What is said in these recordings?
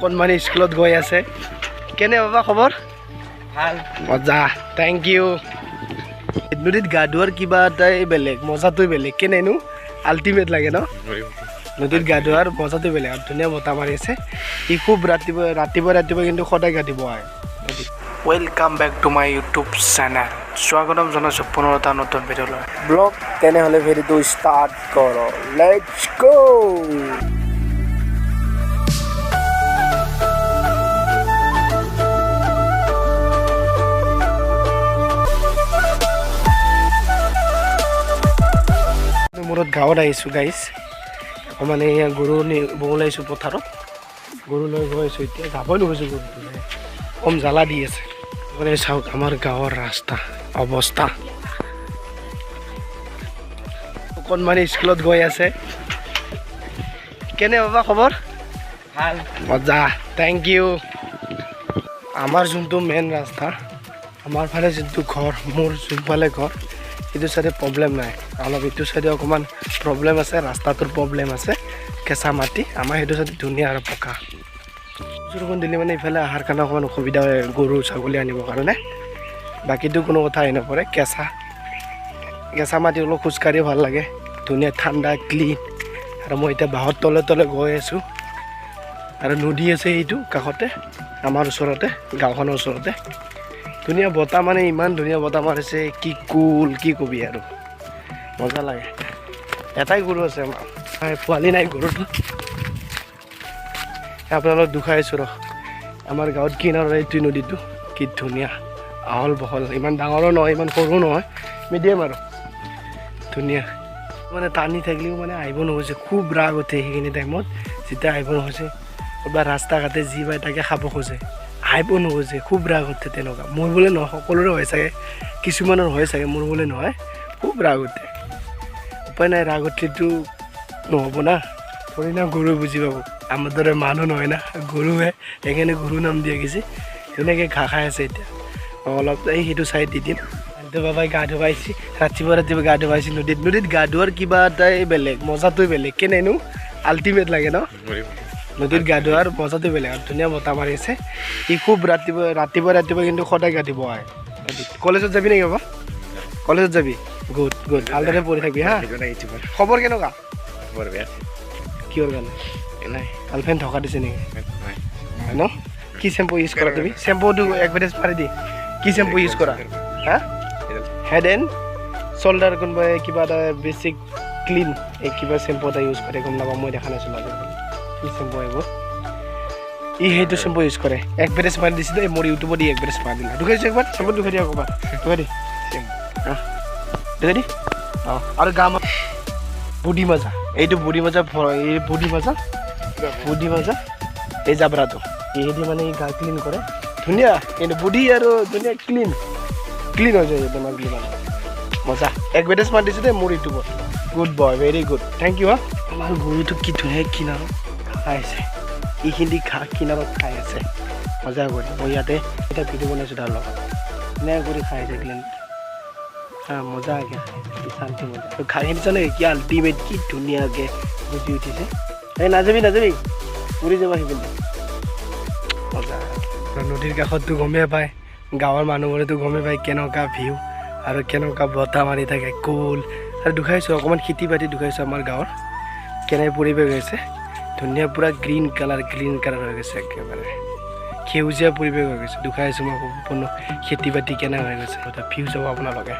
অকণমানি স্কুলত গৈ আছে। কেনে বাবা খবৰ? ভাল। মজা, thank U. নদীত গা ধোৱাৰ কিবা এটাই বেলেগ, মজাটোৱে বেলেগ। কেনেনো আল্টিমেট লাগে ন নদীত গা ধোৱাৰ মজাটোৱে বেলেগ। আৰু ধুনীয়া বতাহ মাৰি আছে। ই খুব ৰাতিপুৱা ৰাতিপুৱা ৰাতিপুৱা কিন্তু সদায় গা ধুব আহে নদীত। Welcome back to my YouTube channel. স্বাগতম জনাইছোঁ পুনৰ এটা নতুন ভিডিঅ'লৈ। ব্লগ তেনেহ'লে ভিডিঅ'টো ষ্টাৰ্ট কৰ, let's গ'। মূৰত গাঁৱত আহিছোঁ গাইছ। অকণমান এয়া গৰু নিব ওলাইছোঁ, পথাৰত গৰু লৈ গৈ আছোঁ। এতিয়া যাবই নোখোজোঁ, গৰুটো কম জ্বালা দি আছে। মানে চাওক আমাৰ গাঁৱৰ ৰাস্তা অৱস্থা। অকণমানি স্কুলত গৈ আছে। কেনে বাবা খবৰ? ভাল। মজা, thank U. আমাৰ যোনটো মেইন ৰাস্তা, আমাৰ ফালে যোনটো ঘৰ, মোৰ যোনফালে ঘৰ, এইটো চাইডে প্ৰব্লেম নাই। অলপ এইটো চাইডে অকণমান প্ৰব্লেম আছে, ৰাস্তাটোৰ প্ৰব্লেম আছে, কেঁচা মাটি। আমাৰ সেইটো চাইডে ধুনীয়া আৰু পকা। বৰষুণ দিলে মানে ইফালে অহাৰ কাৰণে অকণমান অসুবিধা হয় গৰু ছাগলী আনিবৰ কাৰণে। বাকীটো কোনো কথা আহি নপৰে। কেঁচা কেঁচা মাটি অলপ খোজকাঢ়িও ভাল লাগে, ধুনীয়া ঠাণ্ডা ক্লিন। আৰু মই এতিয়া বাঁহৰ তলে তলে গৈ আছোঁ আৰু নদী আছে এইটো কাষতে, আমাৰ ওচৰতে, গাঁওখনৰ ওচৰতে। ধুনীয়া বতাহ, মানে ইমান ধুনীয়া বতাহ মাৰিছে, কি কুল, কি কবি আৰু, মজা লাগে। এটাই গৰু আছে আমাৰ, নাই, পোৱালি নাই গৰুটো। আপোনালোক দুখাই আছোঁ ৰ। আমাৰ গাঁৱত কিনাৰৰ এইটো নদীটো কি ধুনীয়া, আহল বহল, ইমান ডাঙৰো নহয়, ইমান সৰু নহয়, মিডিয়াম আৰু ধুনীয়া। মানে টানি থাকিলেও মানে আহিব নোখোজে, খুব ৰাগ উঠে সেইখিনি টাইমত। যেতিয়া আহিব নোখোজে বা ৰাস্তা ঘাটে যি পায় তাকে খাব খোজে, আহিব নোখোজে, খুব ৰাগ উঠে তেনেকুৱা। মোৰ বোলে নহয়, সকলোৰে হয় চাগে, কিছুমানৰ হয় চাগে, মোৰ বোলে নহয়, খুব ৰাগ উঠে। উপায় নাই, ৰাগ উঠিলেতো নহ'ব না। থৰি না গৰু বুজি পাব, আমাৰ দৰে মানুহ নহয় না, গৰুহে। সেইকাৰণে গৰু নাম দিয়া গৈছে। ধুনীয়াকৈ ঘাঁহ খাই আছে। এতিয়া অলপ এই সেইটো চাইড দি দিম। বাবাই গা ধুৱাইছে, ৰাতিপুৱা ৰাতিপুৱা গা ধুৱাইছে নদীত। নদীত গা ধোৱাৰ কিবা এটাই বেলেগ, মজাটোৱে বেলেগ। কেনেনো আল্টিমেট লাগে ন নদীত গা ধোৱাৰ মজাটোৱে বেলেগ। আৰু ধুনীয়া বতাহ মাৰি আছে। ই খুব ৰাতিপুৱা ৰাতিপুৱা ৰাতিপুৱা কিন্তু সদায় গা ধুব আহে নদীত। কলেজত যাবি নেকি বাবা? কলেজত যাবি? গুড গুড, ভালদৰে পঢ়ি থাকিবি। হা, খবৰ কেনেকুৱা? বৰ বেয়া। কিহৰ কাৰণে? নাই। গাৰ্লফ্ৰেণ্ড থকা দিছে নেকি? নাই। হয় ন? কি শ্বেম্পু ইউজ কৰা তুমি? শ্বেম্পুটো এডভাৰটাইজ মাৰি দি। কি শ্বেম্পু ইউজ কৰা? হা, হেড এণ্ড চল্ডাৰ কোনোবাই কিবা এটা বেছিক ক্লিন এই কিবা শ্বেম্পু এটা ইউজ কৰে, গম নাপাওঁ, মই দেখা নাছিলোঁ আজিকালি কি শ্বেম্পু এইবোৰ। ই সেইটো শ্বেম্পু ইউজ কৰে। এডভাৰটাইজ মাৰি দিছে দেই মোৰ ইউটিউবত। ই এডভাৰটাইজ মাৰি দিলে। দুখাইছোঁ একবাৰ শ্বেম্পু দুখাই দিয়া, একবাৰ দুখাই দি। অঁ, দুখাই দি। অঁ, আৰু গা বুডি মাজা, এইটো বুডি মাজা, এই বুডি মাজা, বুডি মাজা, এই জাবৰাটো এইদি মানে এই গা ক্লিন কৰে ধুনীয়া। কিন্তু বুডি আৰু ধুনীয়া ক্লিন ক্লিন হৈ যায় এইটো মাৰিলে। মানে মজা এডভাৰটাইজ মাৰি দিছোঁ দেই মোৰ ইউটিউবত। Good boy, very good, thank you. হা, আমাৰ গৰুটো কি ধুনীয়া কিনাৰত খাই আছে। এইখিনি ঘাঁহ কিনাৰত খাই আছে মজা কৰি। মই ইয়াতে এটা ভিডিঅ' বনাইছোঁ তাৰ লগত। ধুনীয়া কৰি খাই আছে ক্লিন। হা, মজাকৈ খাই আছে, কি শান্তি, মজা। আৰু ঘাঁহখিনি চালে কি আল্টিমেট, কি ধুনীয়াকৈ গজি উঠিছে। এই নাযাবি নাযাবি, উৰি যাবা সেইপিনে। মজা। আৰু নদীৰ কাষততো গমেই পায়, গাঁৱৰ মানুহবোৰেতো গমেই পায় কেনেকুৱা ভিউ আৰু কেনেকুৱা বতাহ মাৰি থাকে কুল। আৰু দুখাইছোঁ অকণমান খেতি বাতি দুখাইছোঁ, আমাৰ গাঁৱৰ কেনে পৰিৱেশ হৈছে। ধুনীয়া, পূৰা গ্ৰীণ কালাৰ, গ্ৰীণ কালাৰ হৈ গৈছে, একেবাৰে সেউজীয়া পৰিৱেশ হৈ গৈছে। দুখাই আছোঁ মই সম্পূৰ্ণ খেতি বাতি কেনে হৈ গৈছে। এটা ভিউ চাব আপোনালোকে।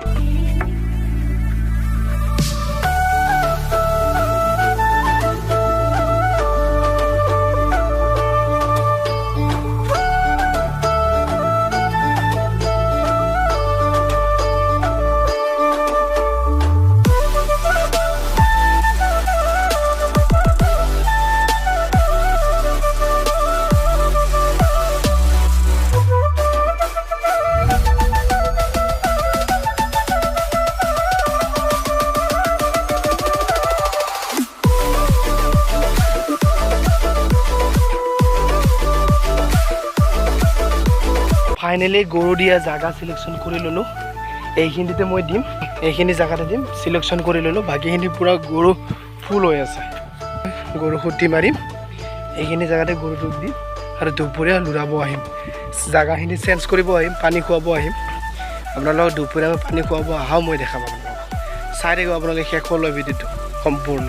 ফাইনেলি গৰু দিয়া জাগা চিলেকশ্যন কৰি ল'লোঁ। এইখিনিতে মই দিম, এইখিনি জেগাতে দিম, চিলেকশ্যন কৰি ল'লোঁ। বাকীখিনি পূৰা গৰু ফুল হৈ আছে, গৰু খুটি মাৰিম। এইখিনি জেগাতে গৰুটোক দিম। আৰু দুপৰীয়া লুৰাব আহিম, জাগাখিনি চেঞ্জ কৰিব আহিম, পানী খুৱাব আহিম আপোনালোকক। দুপৰীয়া মই পানী খুৱাব অহাও মই দেখাম আপোনালোকক। চাই থাকিব আপোনালোকে শেষলৈ ভিডিঅ'টো সম্পূৰ্ণ।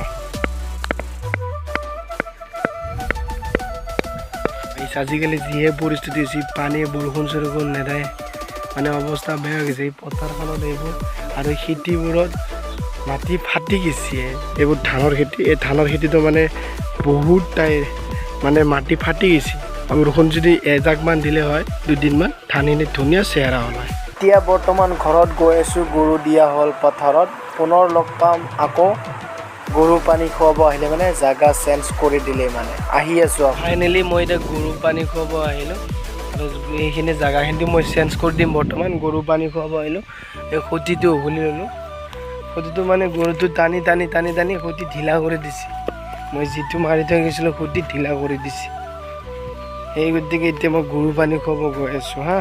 আজিকালি যিহে পৰিস্থিতি হৈছে, পানী বৰষুণ চৰষুণ নেদায়, মানে অৱস্থা বেয়া হৈ গৈছে। এই পথাৰখনত এইবোৰ আৰু খেতিবোৰত মাটি ফাটি গৈছে। এইবোৰ ধানৰ খেতি, এই ধানৰ খেতিটো মানে বহুত ঠাই মানে মাটি ফাটি গৈছে। বৰষুণ যদি এজাকমান দিলে হয় দুদিনমান, ধানখিনি ধুনীয়া চেহেৰা হ'ল হয়। এতিয়া বৰ্তমান ঘৰত গৈ আছোঁ, গৰু দিয়া হ'ল পথাৰত। পুনৰ লগ পাম আকৌ গৰু পানী খুৱাব আহিলে, মানে জাগা চেঞ্জ কৰি দিলে মানে আহি আছোঁ আকৌ। ফাইনেলি মই এতিয়া গৰু পানী খুৱাব আহিলোঁ আৰু এইখিনি জেগাখিনি মই চেঞ্জ কৰি দিম। বৰ্তমান গৰু পানী খুৱাব আহিলোঁ, এই খুঁটিটো উঘালি ল'লোঁ। খুঁটিটো মানে গৰুটো টানি টানি টানি টানি খুঁটি ঢিলা কৰি দিছে। মই যিটো মাৰি থৈ গৈছিলোঁ খুঁটি ঢিলা কৰি দিছে। সেই গতিকে এতিয়া মই গৰু পানী খুৱাব গৈ আছোঁ। হা,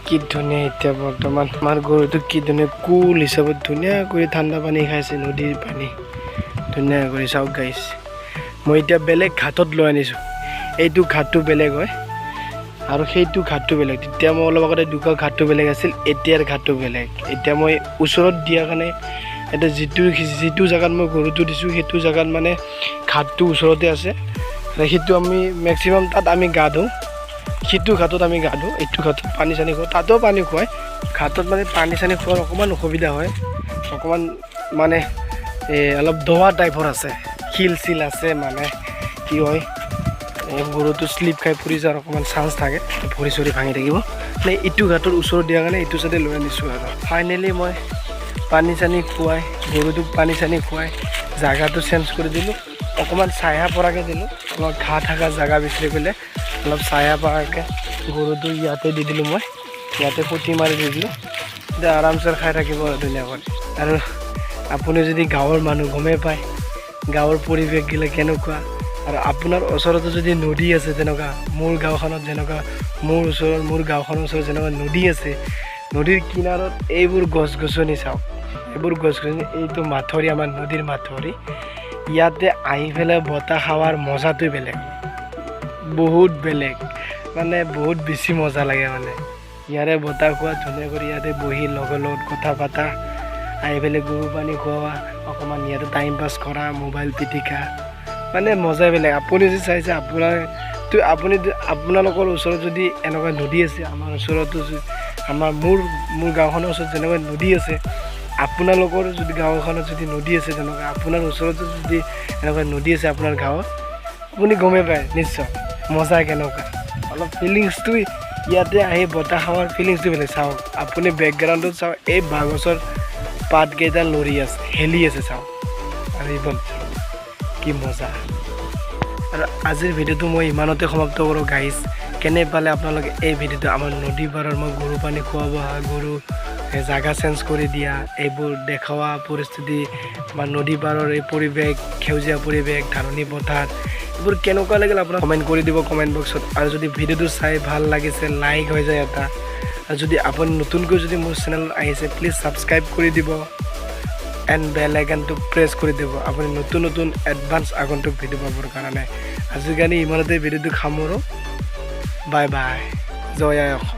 কি ধুনীয়া এতিয়া বৰ্তমান আমাৰ গৰুটো কি ধুনীয়া কুল হিচাপত ধুনীয়া কৰি ঠাণ্ডা পানী খাইছে, নদীৰ পানী ধুনীয়া কৰি। চাওক গাইছ, মই এতিয়া বেলেগ ঘাটত লৈ আনিছোঁ। এইটো ঘাটটো বেলেগ হয় আৰু সেইটো ঘাটটো বেলেগ। তেতিয়া মই অলপ আগতে দুটা ঘাটটো বেলেগ আছিল, এতিয়াৰ ঘাটটো বেলেগ। এতিয়া মই ওচৰত দিয়াৰ কাৰণে এতিয়া যিটো যিটো জেগাত মই গৰুটো দিছোঁ সেইটো জেগাত মানে ঘাটটো ওচৰতে আছে, সেইটো আমি মেক্সিমাম তাত আমি গা ধুওঁ। সিটো ঘাটত আমি গা ধুওঁ, এইটো ঘাটত পানী চানী খুৱাওঁ, তাতেও পানী খুৱায়। ঘাটত মানে পানী চানী খোৱাৰ অকণমান অসুবিধা হয়, অকণমান মানে এই অলপ দোৱা টাইপৰ আছে, শিল চিল আছে, মানে কি হয় এই গৰুটো শ্লিপ খাই পৰি যোৱাৰ অকণমান চান্স থাকে, ভৰি চৰি ভাঙি থাকিব। মানে ইটো ঘাটৰ ওচৰত দিয়াৰ কাৰণে এইটো চাইডে লৈ আনিছোঁ। আৰু ফাইনেলি মই পানী চানী খুৱাই গৰুটোক পানী চানী খুৱাই জাগাটো চেঞ্জ কৰি দিলোঁ, অকণমান ছায়া পৰাকৈ দিলোঁ। অলপ ঘাঁহ থকা জেগা বিচাৰি পেলাই অলপ ছায়া পৰাকৈ গৰুটো ইয়াতে দি দিলোঁ, মই ইয়াতে খুঁটি মাৰি দি দিলোঁ। এতিয়া আৰামছে খাই থাকিব আৰু ধুনীয়াকৈ। আৰু আপুনি যদি গাঁৱৰ মানুহ গমেই পায় গাঁৱৰ পৰিৱেশগিলা কেনেকুৱা। আৰু আপোনাৰ ওচৰতো যদি নদী আছে, তেনেকুৱা মোৰ গাঁওখনত যেনেকুৱা মোৰ ওচৰত মোৰ গাঁওখনৰ ওচৰত যেনেকুৱা নদী আছে, নদীৰ কিনাৰত এইবোৰ গছ গছনি চাওক, এইবোৰ গছ গছনি, এইটো মাথৰি আমাৰ নদীৰ মাথৰি। ইয়াতে আহি পেলাই বতাহ খাৱাৰ মজাটোৱে বেলেগ, বহুত বেলেগ, মানে বহুত বেছি মজা লাগে। মানে ইয়াৰে বতাহ খোৱা, ধুনীয়া কৰি ইয়াতে বহি লগৰ লগত কথা পাতা, আহি পেলাই গৰু পানী খোৱা, অকণমান ইয়াতে টাইম পাছ কৰা, মোবাইল পিটিকা, মানে মজাই বেলেগ। আপুনি যদি চাইছে আপোনাৰ তো আপুনি আপোনালোকৰ ওচৰত যদি এনেকুৱা নদী আছে, আমাৰ ওচৰতো আমাৰ মোৰ মোৰ গাঁওখনৰ ওচৰত যেনেকুৱা নদী আছে, আপোনালোকৰ যদি গাঁওখনত যদি নদী আছে তেনেকুৱা, আপোনাৰ ওচৰতো যদি এনেকুৱা নদী আছে আপোনাৰ গাঁৱত, আপুনি গমেই পায় নিশ্চয় মজা কেনেকুৱা। অলপ ফিলিংছটো ইয়াতে আহি বতাহ খাৱাৰ ফিলিংছটো বেলেগ। চাওক আপুনি বেকগ্ৰাউণ্ডত চাওক, এই বাঁহগছৰ পাতকেইটা লৰি আছে, হেলি আছে, চাওক। আৰু এইবোৰ কি মজা। আৰু আজিৰ ভিডিঅ'টো মই ইমানতে সমাপ্ত কৰোঁ গাইজ। কেনে পালে আপোনালোকে এই ভিডিঅ'টো? আমাৰ নদী পাৰৰ মই গৰু পানী খুৱাব অহা, গৰু জাগা চেঞ্জ কৰি দিয়া, এইবোৰ দেখুওৱা পৰিস্থিতি, আমাৰ নদী পাৰৰ এই পৰিৱেশ, সেউজীয়া পৰিৱেশ, ধাননি পথাৰ, এইবোৰ কেনেকুৱা লাগিল আপোনাক কমেণ্ট কৰি দিব কমেণ্ট বক্সত। আৰু যদি ভিডিঅ'টো চাই ভাল লাগিছে লাইক হৈ যায় এটা। আৰু যদি আপুনি নতুনকৈ যদি মোৰ চেনেলত আহিছে, প্লিজ ছাবস্ক্ৰাইব কৰি দিব এণ্ড বেল আইকনটো প্ৰেছ কৰি দিব আপুনি নতুন নতুন এডভান্স আগন্তুক ভিডিঅ' পাবৰ কাৰণে। আজিৰ কাৰণে ইমানতে ভিডিঅ'টো সামৰোঁ। বাই বাই, জয় আই অসম।